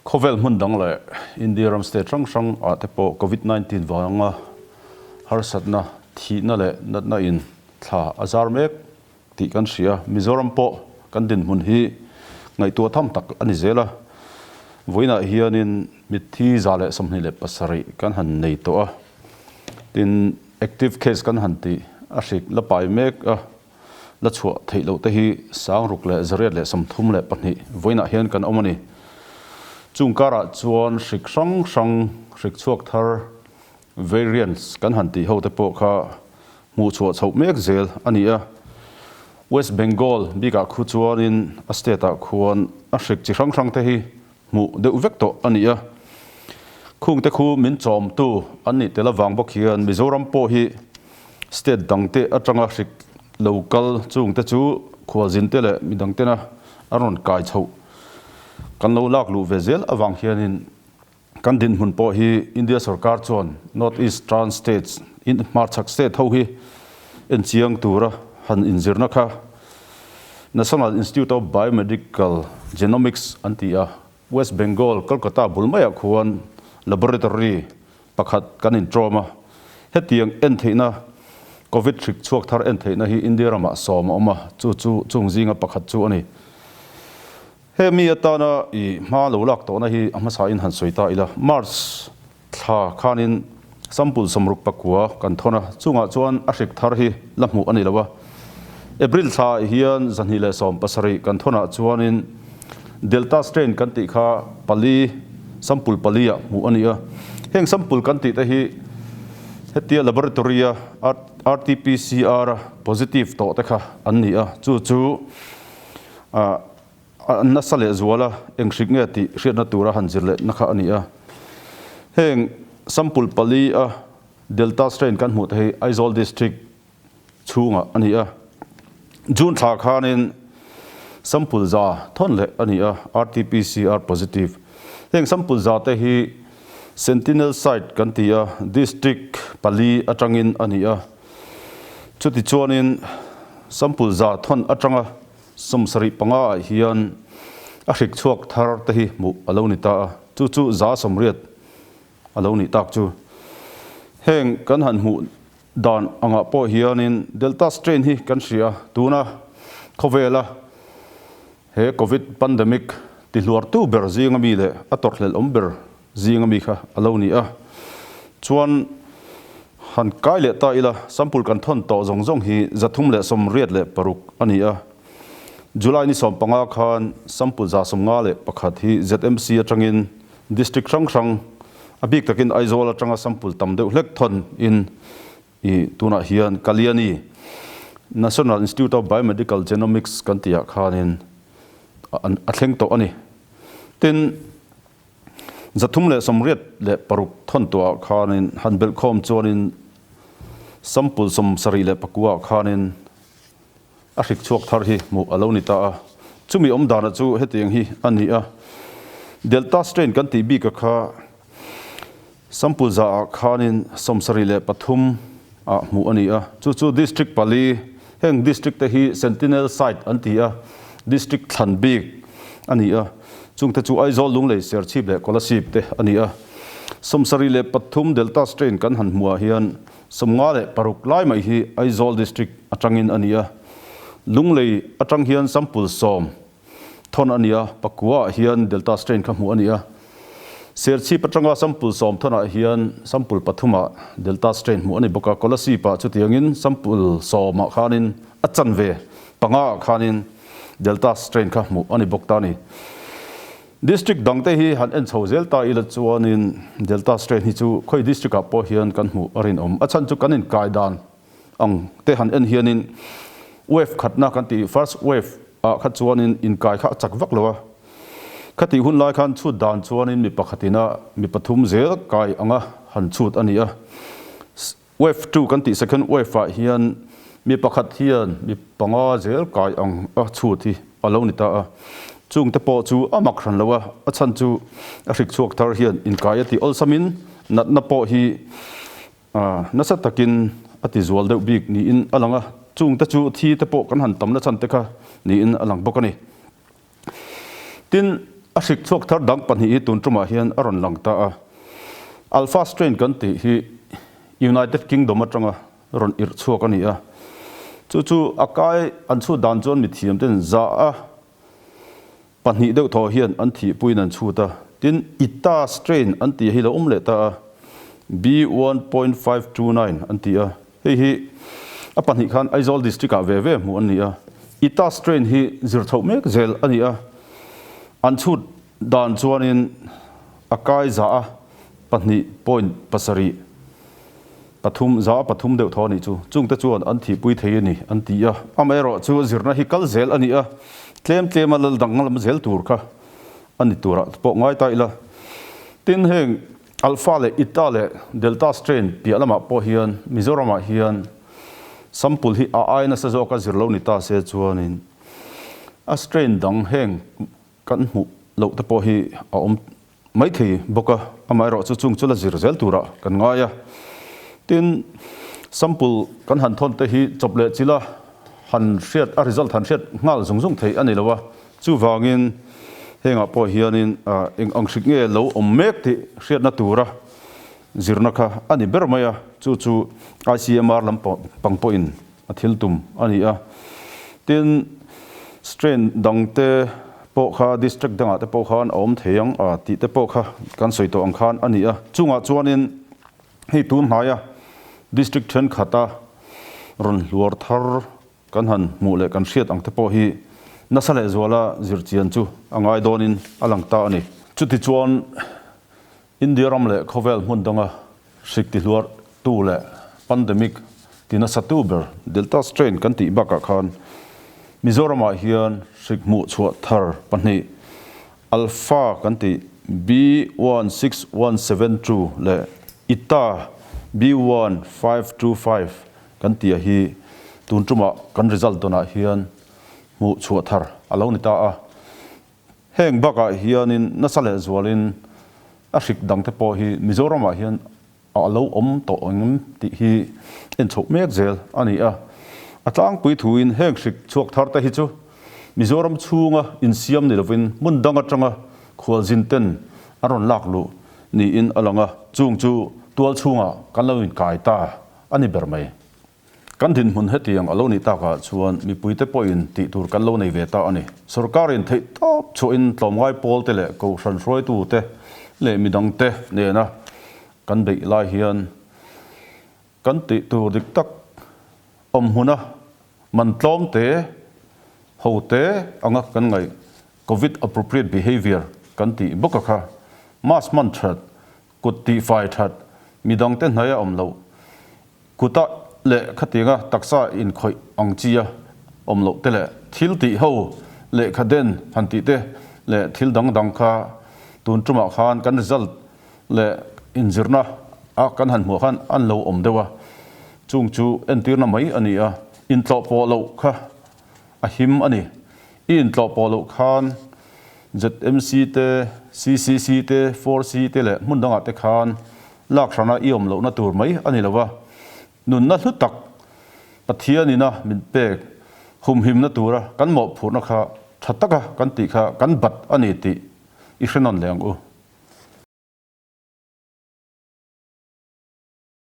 Khawvel hmun dang leh India ram state hrang hrang ah te pawh Covid 19 vanga harsatna, thihna leh natna in thla a zar mek tih kan hria. Mizoram pawh kan dinhmun hi ngaihtuah tham tak a ni zel a. Vawiinah hianin mitthi 127 kan han nei tawh a. Tin, active case kan han tih a hrik la pai mek a, la chhuah theih loh te hi 6832 vawiinah hian kan awm a ni. Chung karah chuan hrik hrang hrang hrik chhuak thar Variants kan han tih ho te pawh kha hmuh chhuah chhoh mek zel a ni a. West Bengal bikah khu chuanin a state ah khuan a hrik chi hrang hrang te hi hmuh deuh vek tawh a ni a. Khung te khu min chawmtu an nih tel avang bawk hian Mizoram pawh hi state dang te atanga hrik lo kal chung te chu khualzin te leh midang tena an rawn kai chhoh kan lo lak luh ve zel avang hianin Kan dinhmun pawh hi India sorkar chuan North Eastern States, hmarchhak state ho hi enchiang tura han inzirna kha National Institute of Biomedical Genomics an ti a, West Bengal, Kolkata bul maiah khuan laboratory pakhat kan intrawm a. Hetiang en theihna Covid hrik chhuak thar en theihna hi India ramah sawm a awm a, chu chu chung zinga pakhat chu a ni. He mi atana i hma lo lak tawhna hi a hmasain han sawi ta ila. March thla khanin sample 69 kan thawn a, chungah chuan a hrik thar hi la hmuh a ni lo a. April thla hian 217 kan thawnah chuanin Delta strain kan tih kha pali, sample pali ah hmuh a ni a. Heng sample kan tih te hi hetia laboratory a RT-PCR a positive tawh te kha an ni a, chu chu A nasa leh zual a, eng hrik nge tih hriatna tura han zir leh na kha a ni a. Heng sample pali a Delta strain kan hmuh te hi Aizawl district chhungah a ni a. June thla khanin sample za thawn leh a ni a, RT-PCR positive. Heng sample za te hi Sentinel site kan ti a, district pali atangin a ni a. Chutichuanin sample za thawn atanga 75 ah hian a hrik chhuak thar te hi hmuh a lo ni ta a, chu chu 180 a lo nih tak chu. Heng kan han hmuh dan angah pawh hianin Delta strain hi kan hria tuna khawvela he Covid pandemic ti hluartu ber zinga mi leh a tawrhhlelh awm ber zinga mi kha a lo ni a. Chuan han kai leh ta ila, sample kan thawn tawh zawng zawng hi 386 a ni a. July ni 15 khan sample 151 hi ZMC atangin district hrang hrang, a bik takin Aizawl atanga sample tam deuh hlek thawn in i tunah hian Kalyani National Institute of Biomedical Genomics kan tihah khanin a thleng tawh a ni. Tin, 386 thawntuah khanin han belhkhawm chuanin sample 79 ah khanin a hrik chhuak thar hi hmuh a lo ni ta a. Chumi awmdana chu hetiang hi a ni a, Delta strain kan tih bika kha sample za ah khanin 73 ah hmuh a ni a, chu chu district pali, heng district te hi sentinel site an ti a, district thlan bik a ni a, chungte chu Aizawl, Lunglei, Serchhip leh Kolasib te a ni a. 73 Delta strain kan han hmuh ah hian 56 lai mai hi Aizawl district atangin a ni a, Lunglei atang hian sample sawm thawn a ni a, pakua ah hian Delta strain kha hmuh a ni a. Serchhip atanga sample sawm thawn ah hian sample pathum ah Delta strain hmuh a ni bawk a, Kolasib ah chutiangin sample sawm ah khanin a chanve panga ah khanin Delta strain kha hmuh a ni bawk ta a ni. District dang te hi han en chho zel ta ila chuanin Delta strain hi chu khawi district ah pawh hian kan hmuh a rinawm. A chhan chu kan inkai dan ang te han en hianin wave khatna kan tih first wave ah kha chuanin inkai kha a chak vak lo a. Khatih hun lai khan chhut dan chuanin mi pakhatina mi pathum zel kai anga han chhut a ni a. Wave two kan tih second wave ah hian mi pakhat hian mi panga zel kai ang a chhut hi a lo ni ta a. Chung te pawh chu a mak hran lo a, a chhan chu a hrik chhuak thar hian inkai a tih awlsamin natna pawh hi Nasa takin a ti zual deuh bik niin a lang a, chungte chu thi te pawh kan han tam na chhan te kha niin a lang bawk a ni. Tin, A hrik chhuak thar dang pahnih hi tun tumah hian a rawn lang ta a. Alpha strain kan tih hi United Kingdom atanga rawn irh chhuak a ni a. Chu chu a kai an chhut dan chuan mithiam ten za a pahnih deuh thaw hian an thihpuiin an chhut a. Tin, Eta strain an tih hi lo awm leh ta a, B1.529 an ti a. Hei hi a pahnih khan Aizawl District ah ve ve hmuh an ni a. Eta strain hi zir chhoh mek zel a ni a. An chhut dan chuanin a kai za a 2.7 pathum za a pathum deuh thaw a nih chu. Chungte chuan an thihpui thei a ni an ti a. Amaherawh chu zirna hi kal zel a ni a, tlem tlema lal danglam zel tur kha a ni turah pawh ngai ta ila. Tin heng Alpha leh Eta leh Delta strain piah lamah pawh hian Mizoramah hian sample hi a ai nasa zawka zir lo ni ta se chuanin a strain dang heng kan hmuh loh te pawh hi a awm maithei bawk a, amaherawh chu chung chu la zir zel turah kan ngai a. Tin, sample kan han thawn te hi chawp leh chila han hriat a result han hriat nghal zung zung theih a ni lo a, chuvangin hengah pawh hianin eng ang hrik nge lo awm mek tih hriatna tura zirna kha a ni ber mai a, chu chu ICMR lam pang pawhin a thil tum a ni a. Tin, strain dangte pawh kha district dangah te pawh khan a awm thei ang a tih te pawh kha kan sawi tawh ang khan a ni a. Chungah chuanin hei tun hnaia district thenkhat a rawn hluar thar kan han hmuh leh kan hriat ang te pawh hi nasa leh zuala zirchian chu a ngai dawnin a lang ta a ni. Chutichuan India ram leh khawvel hmun danga hrik ti hluar tu leh pandemic ti nasa tu ber Delta strain kan tih bakah khan Mizoramah hian hrik hmuh chhuah thar pahnih Alpha kan tih B16172 leh Eta B1525 kan tih a hi tun tumah kan result dawnah hian hmuh chhuah thar a lo ni ta a. Heng bakah hianin nasa leh zualin a hrik dangte pawh hi Mizoramah hian a lo awm tawh engem tih hi en chhoh mek zel a ni a. A tlangpui thuin heng hrik chhuak thar te hi chu Mizoram chhunga insiam ni lovin hmun dang atanga khualzin ten an rawn lak luh niin a lang a, chung chu tual chhungah kan lo inkai ta a ni ber mai. Kan dinhmun hetiang a lo nih takah chuan mipuite pawhin tih tur kan lo nei ve ta a ni. Sorkarin theih tawp chhuahin tlawmngai pawlte leh kohhran hruaitute leh midangte nena kan beih lai hian kan tih tur dik tak awm hmuna man tlawmte hote anga kan ngaih Covid appropriate behaviour kan tih bawk a kha mask hman that, kut tihfai that, midangte hnaia awm loh Kuta leh khatianga taksa inkhawih ang chi a awm loh te leh thil tih ho lehkha den han tih te leh thil dang dang kha tun tumah khan kan result leh inzirna a kan han hmuh khan an lo awm deuh a, chung chu entirna mai a ni a, intlawh pawh loh kha a him a ni. I intlawh pawh loh khan ZMC te, CCC te, 4C te leh hmun dangah te khan lak hrana i awm lohna tur mai a ni lo va, nunna hlu tak Pathianina min pek humhimna tura kan mawhphurhna kha tha taka kan tih kha kan bat a ni tih i hre nawn leh ang u.